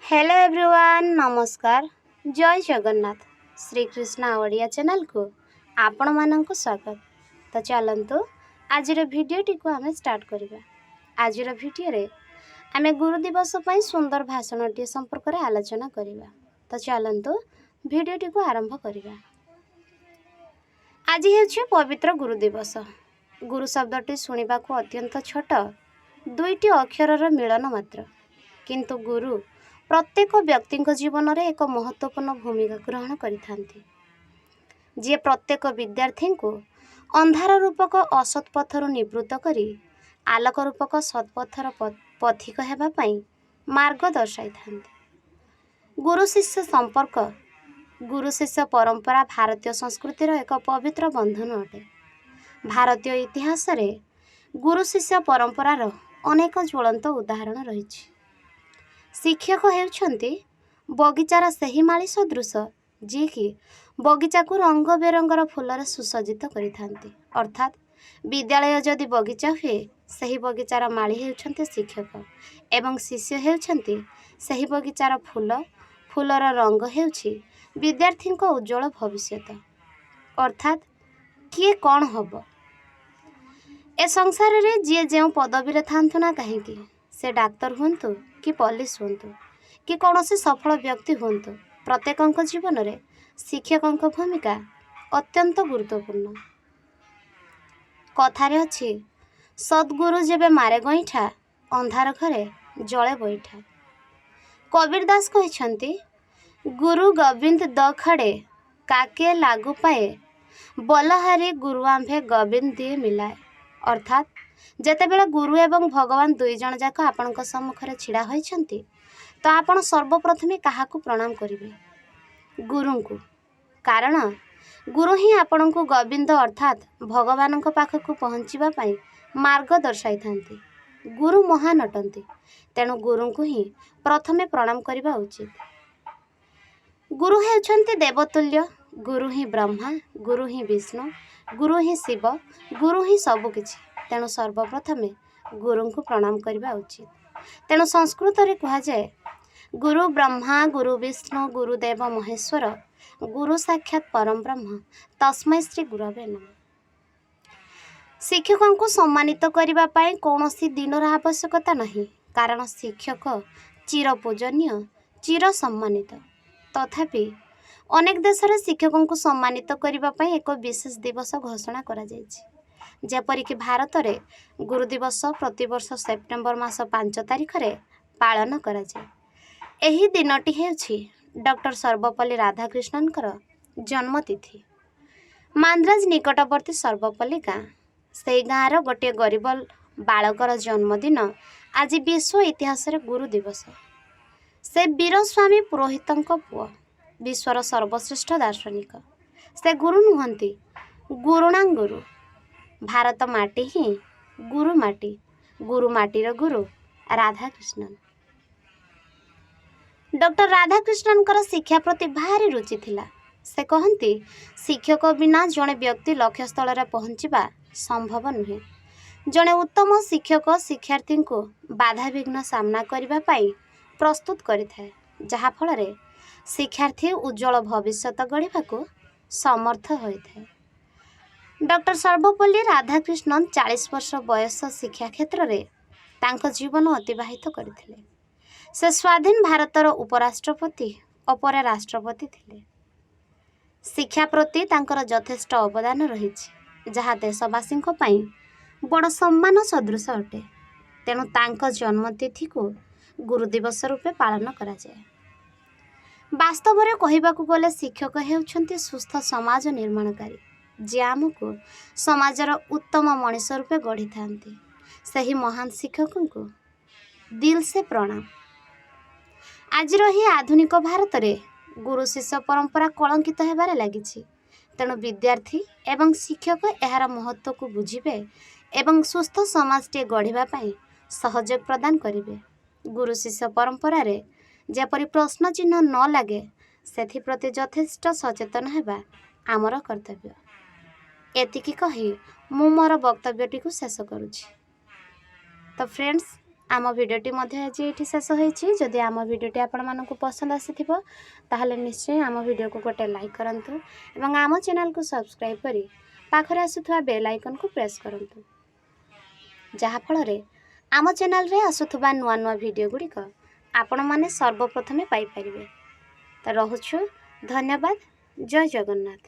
Hello everyone, ନମସ୍କାର, ଜୟ ଜଗନ୍ନାଥ। ଶ୍ରୀକୃଷ୍ଣ ଓଡ଼ିଆ ଚ୍ୟାନେଲକୁ ଆପଣମାନଙ୍କୁ ସ୍ୱାଗତ। ତ ଚାଲନ୍ତୁ, ଆଜିର ଭିଡ଼ିଓଟିକୁ ଆମେ ଷ୍ଟାର୍ଟ କରିବା। ଆଜିର ଭିଡ଼ିଓରେ ଆମେ ଗୁରୁ ଦିବସ ପାଇଁ ସୁନ୍ଦର ଭାଷଣଟିଏ ସମ୍ପର୍କରେ ଆଲୋଚନା କରିବା। ତ ଚାଲନ୍ତୁ, ଭିଡ଼ିଓଟିକୁ ଆରମ୍ଭ କରିବା। ଆଜି ହେଉଛି ପବିତ୍ର ଗୁରୁ ଦିବସ। ଗୁରୁ ଶବ୍ଦଟି ଶୁଣିବାକୁ ଅତ୍ୟନ୍ତ ଛୋଟ, ଦୁଇଟି ଅକ୍ଷରର ମିଳନ ମାତ୍ର। କିନ୍ତୁ ଗୁରୁ ପ୍ରତ୍ୟେକ ବ୍ୟକ୍ତିଙ୍କ ଜୀବନରେ ଏକ ମହତ୍ତ୍ୱପୂର୍ଣ୍ଣ ଭୂମିକା ଗ୍ରହଣ କରିଥାନ୍ତି, ଯିଏ ପ୍ରତ୍ୟେକ ବିଦ୍ୟାର୍ଥୀଙ୍କୁ ଅନ୍ଧାର ରୂପକ ଅସତ୍ ପଥରୁ ନିବୃତ୍ତ କରି ଆଲୋକ ରୂପକ ସତ୍ପଥର ପଥିକ ହେବା ପାଇଁ ମାର୍ଗ ଦର୍ଶାଇଥାନ୍ତି। ଗୁରୁ ଶିଷ୍ୟ ସମ୍ପର୍କ, ଗୁରୁ ଶିଷ୍ୟ ପରମ୍ପରା ଭାରତୀୟ ସଂସ୍କୃତିର ଏକ ପବିତ୍ର ବନ୍ଧନ ଅଟେ। ଭାରତୀୟ ଇତିହାସରେ ଗୁରୁ ଶିଷ୍ୟ ପରମ୍ପରାର ଅନେକ ଜ୍ୱଳନ୍ତ ଉଦାହରଣ ରହିଛି। ଶିକ୍ଷକ ହେଉଛନ୍ତି ବଗିଚାର ସେହି ମାଳି ସଦୃଶ, ଯିଏକି ବଗିଚାକୁ ରଙ୍ଗ ବେରଙ୍ଗର ଫୁଲରେ ସୁସଜ୍ଜିତ କରିଥାନ୍ତି। ଅର୍ଥାତ୍ ବିଦ୍ୟାଳୟ ଯଦି ବଗିଚା ହୁଏ, ସେହି ବଗିଚାର ମାଳି ହେଉଛନ୍ତି ଶିକ୍ଷକ ଏବଂ ଶିଷ୍ୟ ହେଉଛନ୍ତି ସେହି ବଗିଚାର ଫୁଲ। ଫୁଲର ରଙ୍ଗ ହେଉଛି ବିଦ୍ୟାର୍ଥୀଙ୍କ ଉଜ୍ଜଳ ଭବିଷ୍ୟତ, ଅର୍ଥାତ୍ କିଏ କ'ଣ ହେବ। ଏ ସଂସାରରେ ଯିଏ ଯେଉଁ ପଦବୀରେ ଥାଆନ୍ତୁ ନା କାହିଁକି, ସେ ଡାକ୍ତର ହୁଅନ୍ତୁ କି ପୋଲିସ ହୁଅନ୍ତୁ କି କୌଣସି ସଫଳ ବ୍ୟକ୍ତି ହୁଅନ୍ତୁ, ପ୍ରତ୍ୟେକଙ୍କ ଜୀବନରେ ଶିକ୍ଷକଙ୍କ ଭୂମିକା ଅତ୍ୟନ୍ତ ଗୁରୁତ୍ୱପୂର୍ଣ୍ଣ। କଥାରେ ଅଛି, ସଦ୍ଗୁରୁ ଯେବେ ମାରେ ଗଇଁଠା, ଅନ୍ଧାର ଘରେ ଜଳେ ବଇଠା। କବୀର ଦାସ କହିଛନ୍ତି, "ଗୁରୁ ଗୋବିନ୍ଦ ଦୋ ଖଡ଼େ କାକେ ଲାଗୁ ପାଏ, ବଲହାରୀ ଗୁରୁ ଆମ୍ଭେ ଗୋବିନ୍ଦ ଦିଏ ମିଲାଏ।" ଅର୍ଥାତ୍ ଯେତେବେଳେ ଗୁରୁ ଏବଂ ଭଗବାନ ଦୁଇ ଜଣ ଯାକ ଆପଣଙ୍କ ସମ୍ମୁଖରେ ଛିଡ଼ା ହୋଇଛନ୍ତି, ତ ଆପଣ ସର୍ବପ୍ରଥମେ କାହାକୁ ପ୍ରଣାମ କରିବେ? ଗୁରୁଙ୍କୁ। କାରଣ ଗୁରୁ ହିଁ ଆପଣଙ୍କୁ ଗୋବିନ୍ଦ ଅର୍ଥାତ୍ ଭଗବାନଙ୍କ ପାଖକୁ ପହଞ୍ଚିବା ପାଇଁ ମାର୍ଗ ଦର୍ଶାଇଥାନ୍ତି। ଗୁରୁ ମହାନ ଅଟନ୍ତି, ତେଣୁ ଗୁରୁଙ୍କୁ ହିଁ ପ୍ରଥମେ ପ୍ରଣାମ କରିବା ଉଚିତ। ଗୁରୁ ହେଉଛନ୍ତି ଦେବତୁଲ୍ୟ। ଗୁରୁ ହିଁ ବ୍ରହ୍ମା, ଗୁରୁ ହିଁ ବିଷ୍ଣୁ, ଗୁରୁ ହିଁ ଶିବ, ଗୁରୁ ହିଁ ସବୁକିଛି। ତେଣୁ ସର୍ବପ୍ରଥମେ ଗୁରୁଙ୍କୁ ପ୍ରଣାମ କରିବା ଉଚିତ। ତେଣୁ ସଂସ୍କୃତରେ କୁହାଯାଏ, "ଗୁରୁ ବ୍ରହ୍ମା ଗୁରୁ ବିଷ୍ଣୁ ଗୁରୁଦେବ ମହେଶ୍ୱର, ଗୁରୁ ସାକ୍ଷାତ ପରମ ବ୍ରହ୍ମ ତସ୍ମୈ ଶ୍ରୀ ଗୁରବେ ନମଃ।" ଶିକ୍ଷକଙ୍କୁ ସମ୍ମାନିତ କରିବା ପାଇଁ କୌଣସି ଦିନର ଆବଶ୍ୟକତା ନାହିଁ, କାରଣ ଶିକ୍ଷକ ଚିର ପୂଜନୀୟ, ଚିର ସମ୍ମାନିତ। ତଥାପି ଅନେକ ଦେଶରେ ଶିକ୍ଷକଙ୍କୁ ସମ୍ମାନିତ କରିବା ପାଇଁ ଏକ ବିଶେଷ ଦିବସ ଘୋଷଣା କରାଯାଇଛି। ଯେପରିକି ଭାରତରେ ଗୁରୁ ଦିବସ ପ୍ରତିବର୍ଷ ସେପ୍ଟେମ୍ବର ମାସ 5 ତାରିଖରେ ପାଳନ କରାଯାଏ। ଏହି ଦିନଟି ହେଉଛି ଡକ୍ଟର ସର୍ବପଲ୍ଲୀ ରାଧାକୃଷ୍ଣନଙ୍କର ଜନ୍ମତିଥି। ମାନ୍ଦ୍ରାଜ ନିକଟବର୍ତ୍ତୀ ସର୍ବପଲ୍ଲୀ ଗାଁ, ସେଇ ଗାଁର ଗୋଟିଏ ଗରିବ ବାଳକର ଜନ୍ମଦିନ ଆଜି ବିଶ୍ୱ ଇତିହାସରେ ଗୁରୁ ଦିବସ। ସେ ବୀରସ୍ୱାମୀ ପୁରୋହିତଙ୍କ ପୁଅ, ବିଶ୍ୱର ସର୍ବଶ୍ରେଷ୍ଠ ଦାର୍ଶନିକ। ସେ ଗୁରୁ ନୁହନ୍ତି, ଗୁରୁଣାଂ ଗୁରୁ। ଭାରତ ମାଟି ହିଁ ଗୁରୁ ମାଟି, ଗୁରୁ ମାଟିର ଗୁରୁ ରାଧାକୃଷ୍ଣନ। ଡକ୍ଟର ରାଧାକୃଷ୍ଣନଙ୍କର ଶିକ୍ଷା ପ୍ରତି ଭାରି ରୁଚି ଥିଲା। ସେ କହନ୍ତି, ଶିକ୍ଷକ ବିନା ଜଣେ ବ୍ୟକ୍ତି ଲକ୍ଷ୍ୟସ୍ଥଳରେ ପହଞ୍ଚିବା ସମ୍ଭବ ନୁହେଁ। ଜଣେ ଉତ୍ତମ ଶିକ୍ଷକ ଶିକ୍ଷାର୍ଥୀଙ୍କୁ ବାଧାବିଘ୍ନ ସାମ୍ନା କରିବା ପାଇଁ ପ୍ରସ୍ତୁତ କରିଥାଏ, ଯାହାଫଳରେ ଶିକ୍ଷାର୍ଥୀ ଉଜ୍ଜଳ ଭବିଷ୍ୟତ ଗଢ଼ିବାକୁ ସମର୍ଥ ହୋଇଥାଏ। ଡକ୍ଟର ସର୍ବପଲ୍ଲୀ ରାଧାକୃଷ୍ଣନ 40 ବର୍ଷ ବୟସ ଶିକ୍ଷା କ୍ଷେତ୍ରରେ ତାଙ୍କ ଜୀବନ ଅତିବାହିତ କରିଥିଲେ। ସେ ସ୍ୱାଧୀନ ଭାରତର ଉପରାଷ୍ଟ୍ରପତି ଓ ପରେ ରାଷ୍ଟ୍ରପତି ଥିଲେ। ଶିକ୍ଷା ପ୍ରତି ତାଙ୍କର ଯଥେଷ୍ଟ ଅବଦାନ ରହିଛି, ଯାହା ଦେଶବାସୀଙ୍କ ପାଇଁ ବଡ଼ ସମ୍ମାନ ସଦୃଶ ଅଟେ। ତେଣୁ ତାଙ୍କ ଜନ୍ମତିଥିକୁ ଗୁରୁ ଦିବସ ରୂପେ ପାଳନ କରାଯାଏ। ବାସ୍ତବରେ କହିବାକୁ ଗଲେ ଶିକ୍ଷକ ହେଉଛନ୍ତି ସୁସ୍ଥ ସମାଜ ନିର୍ମାଣକାରୀ, ଯିଏ ଆମକୁ ସମାଜର ଉତ୍ତମ ମଣିଷ ରୂପେ ଗଢ଼ିଥାନ୍ତି। ସେହି ମହାନ ଶିକ୍ଷକଙ୍କୁ ଦିଲ ସେ ପ୍ରଣାମ। ଆଜିର ଏହି ଆଧୁନିକ ଭାରତରେ ଗୁରୁ ଶିଷ୍ୟ ପରମ୍ପରା କଳଙ୍କିତ ହେବାରେ ଲାଗିଛି। ତେଣୁ ବିଦ୍ୟାର୍ଥୀ ଏବଂ ଶିକ୍ଷକ ଏହାର ମହତ୍ତ୍ୱକୁ ବୁଝିବେ ଏବଂ ସୁସ୍ଥ ସମାଜଟିଏ ଗଢ଼ିବା ପାଇଁ ସହଯୋଗ ପ୍ରଦାନ କରିବେ। ଗୁରୁ ଶିଷ୍ୟ ପରମ୍ପରାରେ ଯେପରି ପ୍ରଶ୍ନ ଚିହ୍ନ ନ ଲାଗେ, ସେଥିପ୍ରତି ଯଥେଷ୍ଟ ସଚେତନ ହେବା ଆମର କର୍ତ୍ତବ୍ୟ। ଏତିକି କହି ମୁଁ ମୋର ବକ୍ତବ୍ୟଟିକୁ ଶେଷ କରୁଛି। ତ ଫ୍ରେଣ୍ଡସ୍, ଆମ ଭିଡ଼ିଓଟି ମଧ୍ୟ ଆଜି ଏଇଠି ଶେଷ ହୋଇଛି। ଯଦି ଆମ ଭିଡ଼ିଓଟି ଆପଣମାନଙ୍କୁ ପସନ୍ଦ ଆସିଥିବ, ତାହେଲେ ନିଶ୍ଚୟ ଆମ ଭିଡ଼ିଓକୁ ଗୋଟେ ଲାଇକ୍ କରନ୍ତୁ ଏବଂ ଆମ ଚ୍ୟାନେଲକୁ ସବସ୍କ୍ରାଇବ୍ କରି ପାଖରେ ଆସୁଥିବା ବେଲ୍ ଆଇକନ୍କୁ ପ୍ରେସ୍ କରନ୍ତୁ, ଯାହାଫଳରେ ଆମ ଚ୍ୟାନେଲରେ ଆସୁଥିବା ନୂଆ ନୂଆ ଭିଡ଼ିଓ ଗୁଡ଼ିକ ଆପଣମାନେ ସର୍ବପ୍ରଥମେ ପାଇପାରିବେ। ତ ରହୁଛୁ, ଧନ୍ୟବାଦ, ଜୟ ଜଗନ୍ନାଥ।